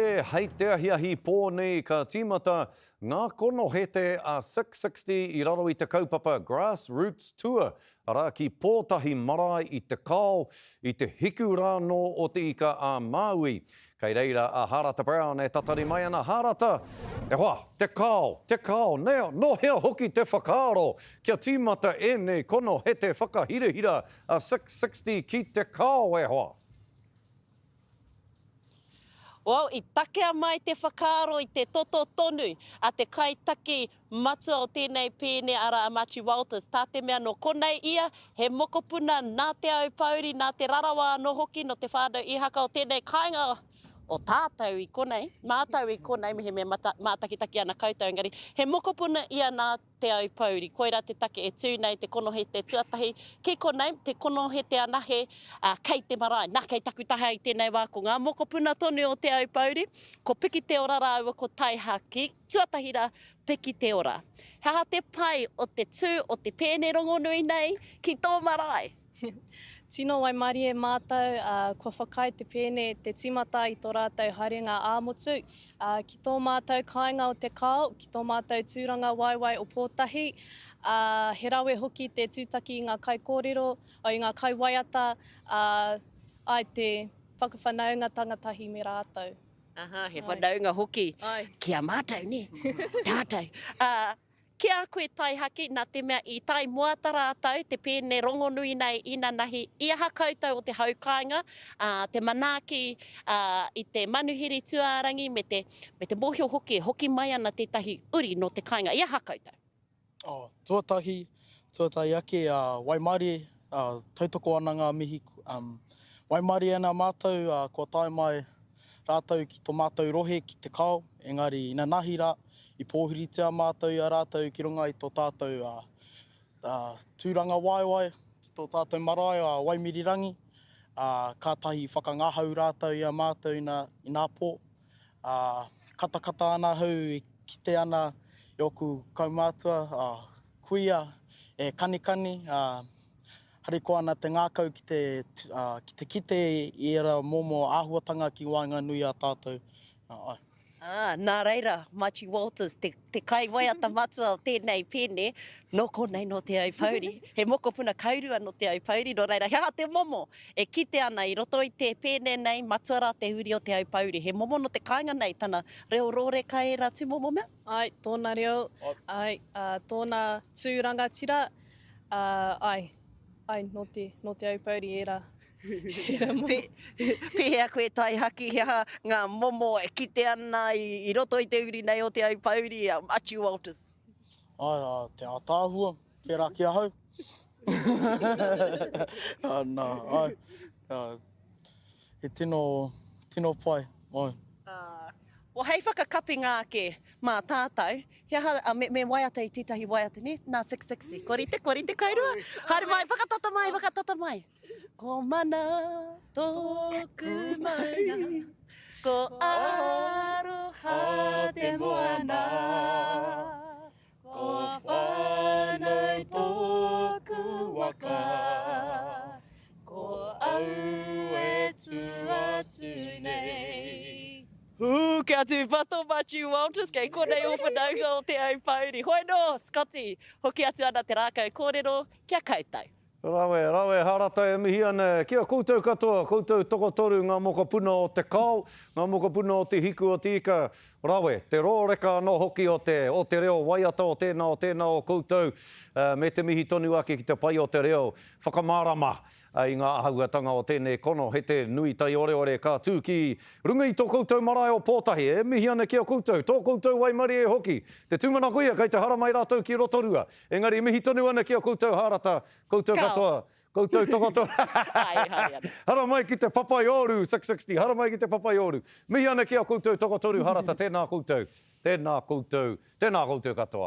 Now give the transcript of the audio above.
Hei te ahiahi pō nei ka tīmata ngā konohete a 660 i raro i te kaupapa Grass Roots Tour, arā ki Pōtahi Marae i Te Kao, i te hiku rānō o Te Ika a Māui. Kei reira a Harata Brown e tatari mai ana. Harata, e hoa, Te Kao, Te Kao, nō hea hoki te whakaaro kia tīmata ēnei konohete whakahirahira a 660 ki Te Kao, e hoa? Well, i takea mai te whakaaro i te toto tonu a te kaitaki matua o tēnei pēne arā a Matiu Walters, tā te mea nō konei ia, he mokopuna nā Te Aupōuri, nā Te Rarawa anō hoki, nō Te Whānau Ihaka o tēnei kāinga o tātou i konei, mātou i konei, mehemea mātakitaki ana koutou, engari he mokopuna ia nā Te Aupōuri. Koirā te take e tū nei te konohete tuatahi ki konei, te konohete anahe kei te marae. Nā, kei taku taha i tēnei wā ko ngā mokopuna tonu o Te Aupōuri, ko Pikiteora rāua ko Taihaki. Tuatahi rā, Pikiteora. He aha te pai o te tū o te pēne rongonui nei ki tō marae? Tino waimarie mātou, ā, kua whakaae te pēne te tīmata i tō rātou haerenga ā-motu, ā, ki tō mātou kāinga o Te Kao, ki tō mātou tūrangawaewae o Pōtahi, ā, he rawe hoki te tūtaki i ngā kaikōrero, i ngā kaiwaiata, ā, āe, te whakawhanaungatanga tahi me rātou. Aha, he whanaunga hoki ki a mātou, nē? Tātou. Ā, Ki a koe Taihaki, nā te mea i tae moata rātou, te pēne rongonui nei inanahi, i aha koutou o te hau kāinga, ā, te manaaki, ā, i te manuhiri tuārangi me te, me te mōhio hoki e hoki mai ana tētahi uri nō te kāinga, i aha koutou? Oh, tuatahi, tuatahi ake, ā, waimarie, ā, tautoko ana ngā mihi, um, waimarie ana mātou, ā, kua tae mai rātou ki to mātou rohe ki Te Kao, engari inanahi rā, I pōhiritia mātou i a rātou ki runga i tō tātou tūrangawaewae, ki tō tātou marae a Waimirirangi, ā, kātahi i whakangahau rātou i a mātou ina, inapō. Ā, katakata ana ahau e kite ana i ōku kaumātua, ā, kuia e kanikani, ā, harikoa ana te ngākau ki te, ā, ki te kite i ērā momo āhuatanga ki waenganui i a tātou, āe. Ā, nā reira, Matiu Walters, te, te kaiwaiata matua o tēnei pēne, nō konei nō Te Aupōuri, he mokopuna kaurua nō Te Aupōuri, nō reira, he aha te momo e kite ana i roto i te pēne nei, matua rā te uri o Te Aupōuri, he momo nō te kāinga nei, tana reo rōreka ērā tūmomo mea? Āe, tōna reo, āe, ā, tōna tū rangatira, ā, āe, āe, nō te, nō Te Aupōuri ērā. Pēhea koe Taihaki, he aha ngā momo e kite ana i roto i te uri nei o Te Aupōuri, a Matiu Walters? Āe, te ātaahua, pērā ki ahau. Nā, āe, he tino, tino pai, āe. Well, hei whakakapinga ake mā tātou, he aha, me, me waiata i tētahi waiata, nē? Nā 660. Kua rite, kua rite kaurua? Haere mai, whakatata mai, whakatata mai. Ko mana tōku maunga, ko aroha te moana, ko whānau tōku waka, ko au e tū atu nei. Hū, kia tūpato Matiu Walters, kei konei ō whanaunga o Te Aupōuri. Hoi nō, Scotty, hoki atu ana te rākau kōrero ki a koutou. Rawe, rawe, Harata e mihi ana ki a koutou katoa, koutou tokotoru ngā mokopuna o te kao, ngā mokopuna o te hiku o te ika, rawe, te rōreka anō hoki o te, o te reo waiata o tēnā, o tēnā o koutou, me te mihi tonu ake ki te pai o te reo whakamārama i ngā āhuatanga o tēnei konohete nui taioreore ka tū ki runga i tō koutou marae o Pōtahi. E mihi ana ki a koutou, tō koutou waimarie hoki. Te tūmanako ia kei te haramai rātou ki Rotorua. Engari mihi tonu ana ki a koutou Hārata, koutou katoa, koutou tokotoru. Haramai ki te Papaiouru, 660, haramai ki te Papaiouru. Mihi ana ki a koutou tokotoru Harata, tēnā koutou, tēnā koutou, tēnā koutou katoa.